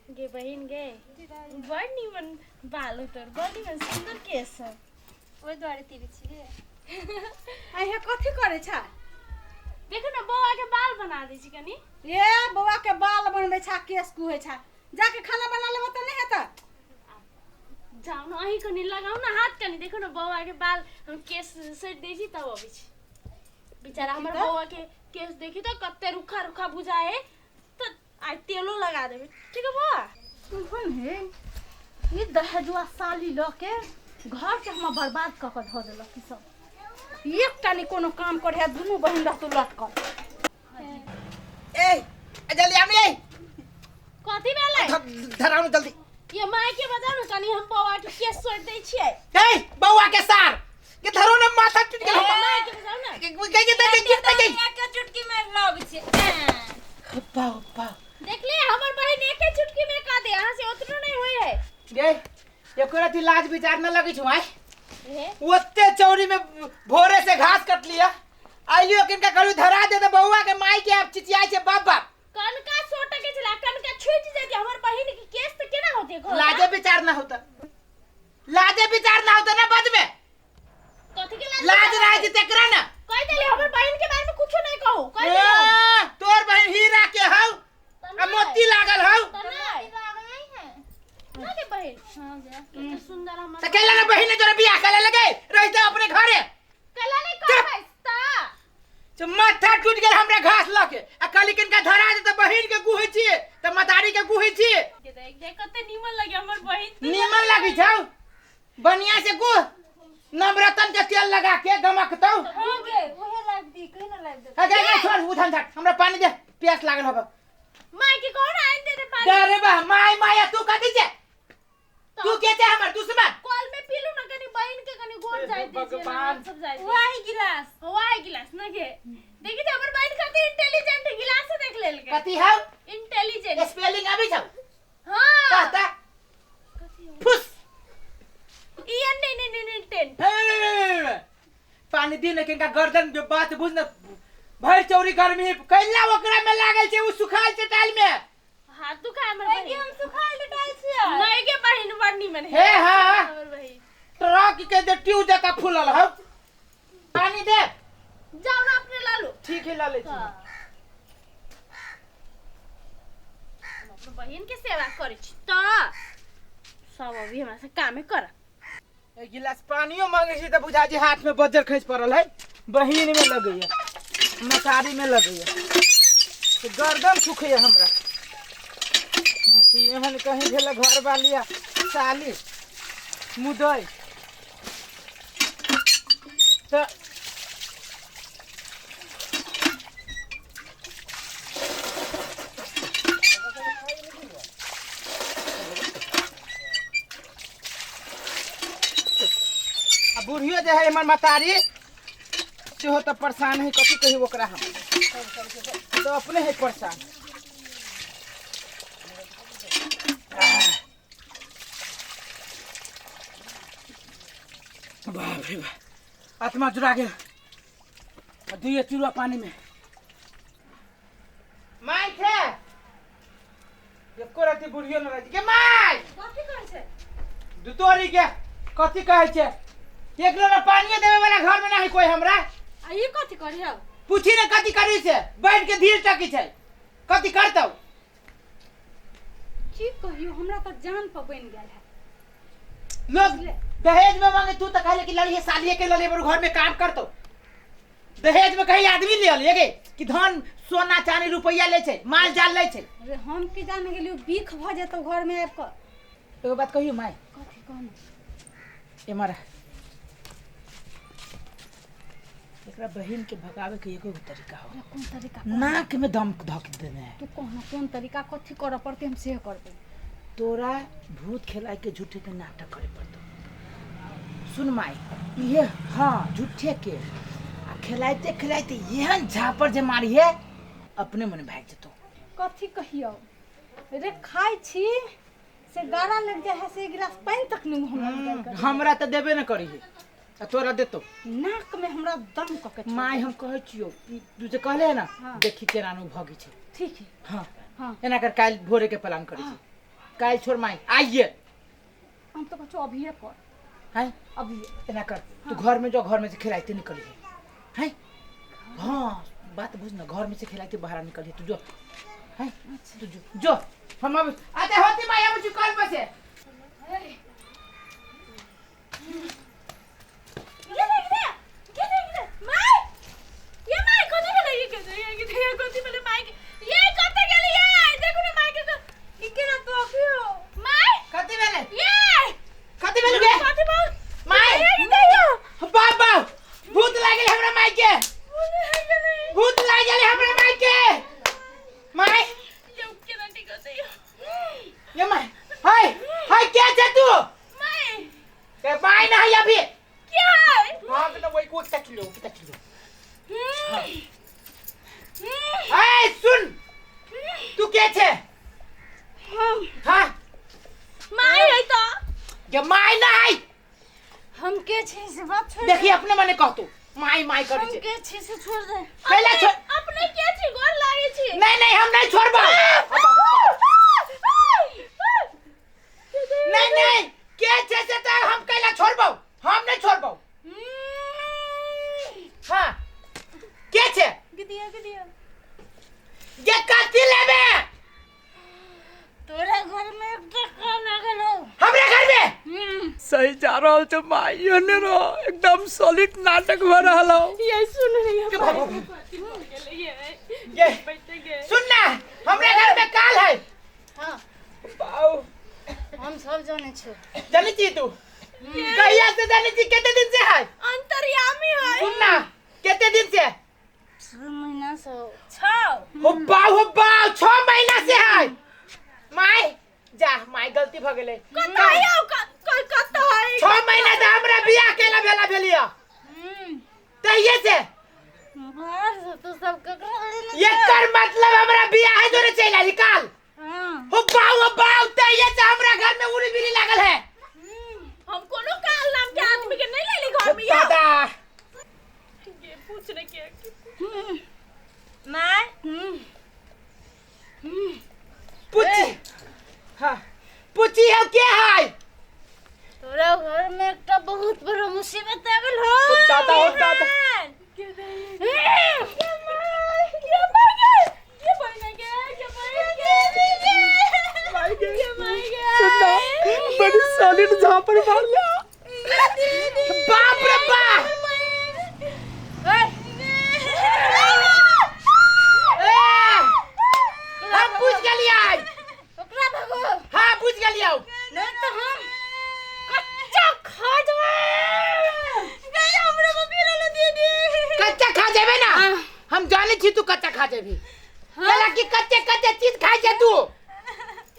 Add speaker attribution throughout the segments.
Speaker 1: गे बहिन गे, बड़ निमन बाल हो तोर, बड़ निमन सुंदर केस है।
Speaker 2: ओहि दुआरे तीरे छियै।
Speaker 3: अहे, कथी करै छ?
Speaker 1: देखो ना, बौआ के बाल बना दै छी कनी।
Speaker 3: ए, बौआ के बाल बनबै छ, केस कुहै छ, जाके खाना बना लेबो तऽ नहि हेतै?
Speaker 1: जाउ न, अहीं कनी लगाउ न हाथ कनी। देखो न, बौआ के बाल हम केस सटि दै छी तब अबै छी। बेचारा हमर
Speaker 3: तऽ?
Speaker 1: बौआ के केस देखी तऽ कते रुखा रुखा बुझाए है, तऽ आइ तेलो लगा देबै। ठीक है बौआ?
Speaker 3: सुन हे, ई दहेजुआ साली लऽ के घर के हमर बर्बाद कऽ कऽ धऽ देलक। ई सब एकटा नहि कोनो काम करे है, दुनू बहिन रहतौ लटकल।
Speaker 4: ए, जल्दी आब ने।
Speaker 1: कथी भेलै?
Speaker 4: धराउ ने जल्दी।
Speaker 1: ये माय के बजाउ ने कनी, हम बौआ के केस सोटि दै छियै।
Speaker 4: ए, बौआ के सार के धरो ने, माथा टूट गेल हमर।
Speaker 1: माय के बजाउ ने।
Speaker 4: के के के के के के
Speaker 2: एक चुटकी में लग छै।
Speaker 4: पाओ पाओ।
Speaker 1: देखली, हमर बहिन एके चुटकी में का दे, अहाँ से ओतनो नहीं होय है।
Speaker 4: गे, एको रति लाज विचार न लगै छौ आइ?
Speaker 1: हे।
Speaker 4: ओते चौरी में भोरे से घास कट लिया आइलियो, किनका कहलू धरा दे, त बौआ के माई के आब चिचियाइ छै बाप बाप।
Speaker 1: कनका सोट के छला, कनका छूटि जेती हमर बहिन के केस त केना होते घर?
Speaker 4: लाजे विचार न होता, लाजे विचार न होता ना बाद में।
Speaker 1: कथी के लाज?
Speaker 4: लाज रह जेते एकरा ना।
Speaker 1: कह देली, हमर बहिन के बारे में कुछो नहीं कहू, कह देली हम।
Speaker 4: ए, तोर बहन हीरा के हौ आ मोती लागल हौ।
Speaker 1: त नहीं।
Speaker 2: लागल नहीं है।
Speaker 1: ना के बहिन?
Speaker 2: हाँ गया।
Speaker 1: कते सुंदर हमर।
Speaker 4: त कैला ना बहिन ने तोरा बियाह करे लगे रहते अपने घरे?
Speaker 1: कैला नहीं करबै ता?
Speaker 4: से माथा टूट गेल हमरा घास लऽ के, आ कहली किनका धरा दे, तऽ बहिन के गुहै छियै तऽ मतारी के गुहै छियै।
Speaker 1: के देख देख, कते नीमन लगे हमर बहिन त।
Speaker 4: नीमन लागै छौ? बढ़िया से गुह, नवरत्न के तेल लगा के गमकतौ।
Speaker 2: हाँ गे, उहे लाइव दी, कहीं ना लाइव दे।
Speaker 4: गे गे, छोड़ उधन झट, हमरा पानी दे, प्यास लागल हब।
Speaker 1: माय के कहो ना आइन दे दे पानी।
Speaker 4: अरे बा माय माया, तू कथी छै? तू के छै हमर दुश्मन?
Speaker 1: कल में पीलू ना कनी, बहिन के कनी गोर जाय दे छियै,
Speaker 4: भगवान।
Speaker 1: सब जाय दे।
Speaker 2: वही गिलास।
Speaker 1: वाह, गिलास ना के देखी त, हमर बहिन कते इंटेलिजेंट, गिलास से देख लेल के।
Speaker 4: कथी हौ?
Speaker 1: इंटेलिजेंट।
Speaker 4: स्पेलिंग आबै छौ?
Speaker 1: हां।
Speaker 4: कहता फुस।
Speaker 1: ई एन नहीं नहीं नहीं टेन।
Speaker 4: हे, पानी दी ने किनका गर्दन के बात बुझ न, भरि चौरी गर्मी कैला ओकरा में लागल छै, उ सुखाल चटाइल में।
Speaker 1: हाथ दुखा हमर
Speaker 2: ऐ कि
Speaker 1: बहिन।
Speaker 2: हम सुखाल डटाल छियै।
Speaker 1: नहीं के बहिन, बड़ नीमन है।
Speaker 4: हे हाँ।
Speaker 1: हमर बहिन
Speaker 4: ट्रक के जे ट्यू जका फूलल हौ। पानी दे।
Speaker 1: जाओ ना, अपने ला लो।
Speaker 4: ठीक है, ला ले छी।
Speaker 1: हम अपन बहिन के सेवा करै छी तऽ सब अभी हमरा से कामे कर।
Speaker 4: एक गिलास पानियो मांगे छी तऽ बुझा जे हाथ में बज्जर खसि पड़ल है। बहिन में लगैया, मसारी में लगैया, तऽ गर्दन सुखैया हमरा। एहन कहीं भेल घर वाली आ साली मुदई तऽ आ बुढ़ियो जे है हमर मतारी, सेहो तऽ परेशान है। कथी कही ओकरा हम, तऽ अपने है परेशान। बाप रे बाप, आत्मा जुड़ा गेल। आ दुइये चूड़ा पानी में माय थे, एको रति बुढ़ियो न रहै छै। गे माय!
Speaker 3: कथी कहै छै?
Speaker 4: दुतोरी के कथी कहै छै, एक लोटा पानियो देवे वाला घर में नहीं कोई हमरा।
Speaker 3: आ ई कथी करियौ?
Speaker 4: पूछी ने कथी करी से, बैठ के धीर टकी छै, कथी करतौ?
Speaker 3: की कहियो, हमरा तऽ जान पर बनि गेल है।
Speaker 4: लोग दहेज में मांगे, तू तो कहले कि लड़िए सालिए के लड़िए, घर में काम करतो। दहेज में कहीं आदमी ले लिए गे कि धन सोना चांदी रुपया ले छै, माल जाल ले छै?
Speaker 3: अरे, हम की जाने गेलियो बीख भऽ जेतौ घर में आबि कऽ।
Speaker 4: एगो बात कहियो माय?
Speaker 3: कथी कहना?
Speaker 4: एमर एकरा बहिन के भगावे के एगो तरीका हो।
Speaker 3: अरे, कोन तरीका?
Speaker 4: नाक में दम धक देने है।
Speaker 3: तू कहना कोन तरीका, कथी करऽ पड़तै, हम से करबै।
Speaker 4: तोरा भूत खेलाय के झूठे के नाटक करे पड़तो। सुन माई, ये हाँ झूठे के आ खेलाइते खेलाइते एहन झापर जे मारिहे, अपने मने भागि जेतो।
Speaker 3: कथी कहियौ रे, खाइ छी से गारा लग जाइ है, से एक गिलास पानि तक नहि हमरा निकालि कऽ देबै।
Speaker 4: हमरा तऽ देबे न करी आ तोरा देतो।
Speaker 3: नाक में हमरा दम कऽ के छोड़
Speaker 4: माय, हम कहै छियौ, तू जे कहले है ना।
Speaker 3: हाँ।
Speaker 4: देखी केना नु भगी छै।
Speaker 3: ठीक है।
Speaker 4: हाँ।
Speaker 3: हाँ।
Speaker 4: एना कर, काल्हि भोरे के प्लान करै छी। काल्हि छोड़ माई आइए।
Speaker 3: हम तो कहै अभिये कर।
Speaker 4: हैं?
Speaker 3: अभिये
Speaker 4: एना कर, तू घर में जो, घर में से खेलाइते निकलिए। हैं? हाँ बात बुझ ना, घर में से खेलाइते बाहर निकलिए तू जो। हैं? तू जो जो हम अब आते होती माई अब कल पर से।
Speaker 1: ये देख रे, ये देख रे माई, ये माई कथी भेलै? ये के ये कथी भेलै माई के? ये कतऽ गेलै? ये देखू ने माई के तो
Speaker 2: ई केना तोकियो?
Speaker 1: माई
Speaker 4: कथी भेलै?
Speaker 1: ये
Speaker 4: कथी भेलै गे?
Speaker 1: कथी भेल
Speaker 4: माई
Speaker 1: ये देखियो
Speaker 4: बाप बाप भूत लागल हमरा माई के, भूत लागल हमरा माई के। माई
Speaker 1: ये केना ठीक होतै?
Speaker 4: ये माई हाय हाय के छे तू?
Speaker 1: माई
Speaker 4: के माई ना है अभी
Speaker 1: क्या है?
Speaker 4: भाग ना वही को तक लो तक लो। ए सुन तू के छे? हाँ
Speaker 1: माई है तो
Speaker 4: ये माई ना है।
Speaker 2: हम के छी से बात छोड़।
Speaker 4: देखिए अपने मने कह तू माई माई कर
Speaker 2: हम
Speaker 4: छे।
Speaker 2: के छी से छोड़ दे।
Speaker 4: पहले छोड़।
Speaker 1: अपने के छी गोर लागे छी।
Speaker 4: नहीं नहीं हम नहीं छोड़बो। नहीं नहीं के छे से तो हम कैला छोड़बो, हम नहीं छोड़बो। हाँ के छे?
Speaker 2: गिदिया गिदिया
Speaker 4: ये कथी लेबे?
Speaker 2: तोरा घर में एकटा कान आ गेलो
Speaker 4: हमरे घर में?
Speaker 5: सही जा रहल छौ माई, एने रह एकदम सॉलिड नाटक भ रहल हौ।
Speaker 1: ये सुन रही है
Speaker 4: के
Speaker 1: माई।
Speaker 4: बाबू।
Speaker 1: ये
Speaker 4: ये
Speaker 1: बैठ गए।
Speaker 4: सुन ना हमरे घर में काल है।
Speaker 2: हां
Speaker 4: बाऊ
Speaker 2: हम सब जाने छो।
Speaker 4: जाने छी तू? कहिया से जाने छी? कते दिन से है?
Speaker 1: अंतर्यामी है।
Speaker 4: सुन ना कते दिन से?
Speaker 2: 6 महीना से। 6
Speaker 4: हो बाऊ 6 महीना से है। माई जा माई गलती भ गेलै।
Speaker 1: कत आयो कत है?
Speaker 4: 6 महीना से हमरा बियाह केला भेला भेलिया तहिए से।
Speaker 2: बाहर से तू सब ककरो लेने
Speaker 4: एकर मतलब हमरा बियाह है जोरे चलि आइली काल।
Speaker 2: हां
Speaker 4: हो बाऊ तहिए से हमरा घर में उड़ी बिरी लागल है।
Speaker 1: हम कोनो काल नाम के आदमी के नहीं लेली घर में।
Speaker 4: दादा
Speaker 1: ये पूछ रहे के
Speaker 2: माई
Speaker 4: पूछी। हाँ पूछी हो के है?
Speaker 2: तोरा घर में एकटा बहुत बड़ा मुसीबत आ गेल हो।
Speaker 4: दादा हो दादा
Speaker 1: के दे ये माई ये माई के ये माई के ये माई के ये माई के
Speaker 5: सुन ना बड़ी सॉलिड झापड़ मार लिया।
Speaker 4: बाप रे बाप ए हम पूछ गेलियै।
Speaker 2: ओकरा भगो।
Speaker 4: हाँ पूछ गेलियै।
Speaker 2: नहीं तो हम कच्चा खा जेबै।
Speaker 1: गई हमरा मम्मी रहलो दीदी।
Speaker 4: कच्चा खा जेबे ना? हम जाने छी तू कच्चा खा जेबी। कहला कि कच्चे कच्चे चीज खाइ छै तू।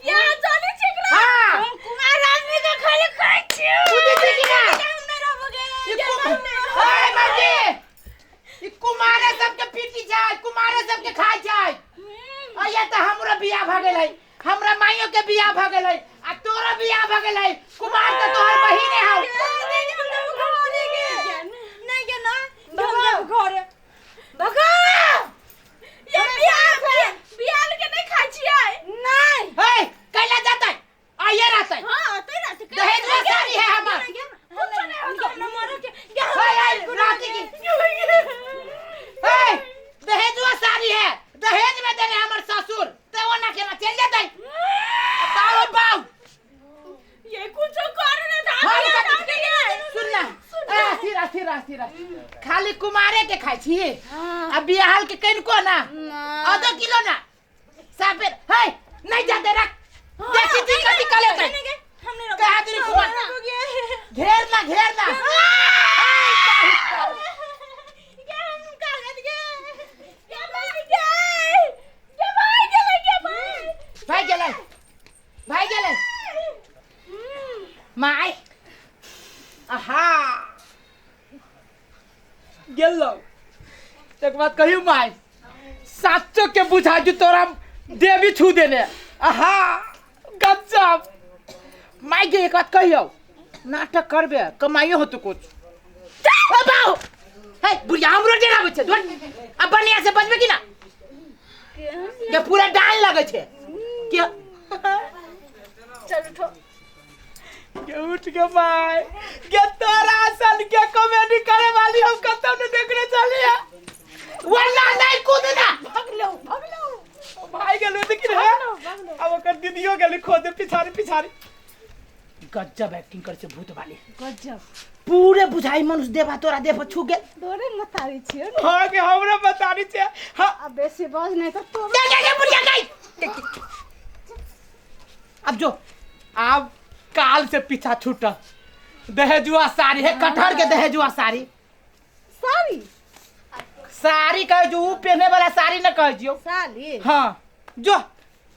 Speaker 1: या जाने छी एकरा।
Speaker 4: हाँ
Speaker 2: हम कुमार आदमी के खाली खाइ छी।
Speaker 4: बुझै छी कि ना?
Speaker 2: हम नहीं रहबो गे।
Speaker 4: ई हाय मौजी ई कुमारे सबके पीटी छै, कुमारे सबके खाइ छै। अइया तऽ हमरो बियाह भ गेलै, हमरा माइयो के बियाह भ गेलै आ तोरो बियाह भ गेलै। कुमार तऽ तोहर बहिने हौ।
Speaker 2: नहीं गे ना भगो घर भगो।
Speaker 1: ये बियाह बियाह के नहीं खाइ छियै।
Speaker 2: नहीं
Speaker 4: हे कैला जातै? आइए रहतै।
Speaker 1: हां तै रात के
Speaker 4: दहेज में सारी है हमर।
Speaker 1: कुछ नहीं होता
Speaker 2: हम मरो के
Speaker 4: हे हे राती की हे दहेजुआ सारी है, दहेज में देने हमर ससुर ते वो ना केना चल जेतै। बाऊ बाऊ
Speaker 1: ये कुछ कर ना
Speaker 4: हम
Speaker 1: धाम
Speaker 4: कथी सुन ना अस्थिर अस्थिर अस्थिर खाली कुमारे के खाइ छी आ बियाहल के कनिको ना आधो किलो ना साफे। हे नहीं जाते रख देखी थी कथी कले तै कहा तेरी कुमार घेर ना घेर ना। भाई गेलै भाई गेलै माई आहा गेलो। एक बात कहियो माई साचो के बुझा जो तोरा देवी छू देने। आहा गजब माई के एक बात कहियो नाटक करबे कमाइयो हो तू कुछ। ओ बाऊ हे बुढ़िया हमरो डेराबै छै धुर। अब बढ़िया से बजबे कि ना? के पूरा डाल लगै छै के
Speaker 3: चल उठो।
Speaker 5: के उठ के माय के तोरा असल के कॉमेडी करे वाली हम कतौ ने देखने चली है।
Speaker 4: वरना नहीं कूदना।
Speaker 3: भगलो भगलो।
Speaker 5: भाई गेलो लेकिन है अब ओकर दीदियो गेली खोदे पिछाड़ी पिछाड़ी।
Speaker 4: गजब एक्टिंग करे छै भूत वाली।
Speaker 3: गजब।
Speaker 4: पूरे बुझाई मनुष्य देवा तोरा देह पर छू गेल।
Speaker 3: तोरे मतारी छियो ने।
Speaker 5: हाँ के हमरा बतानी छे। हाँ
Speaker 3: अब बेसी बज नहीं तो तोरे।
Speaker 4: जा जा जा बुढ़िया गई। अब जो
Speaker 5: अब काल से पीछा छूटल दहेजुआ साड़ी
Speaker 4: हे कटहर के दहेजुआ साड़ी।
Speaker 3: साड़ी
Speaker 4: साड़ी कहे जो ऊ पहने वाला साड़ी न कहे जियो।
Speaker 3: साली।
Speaker 4: हाँ जो।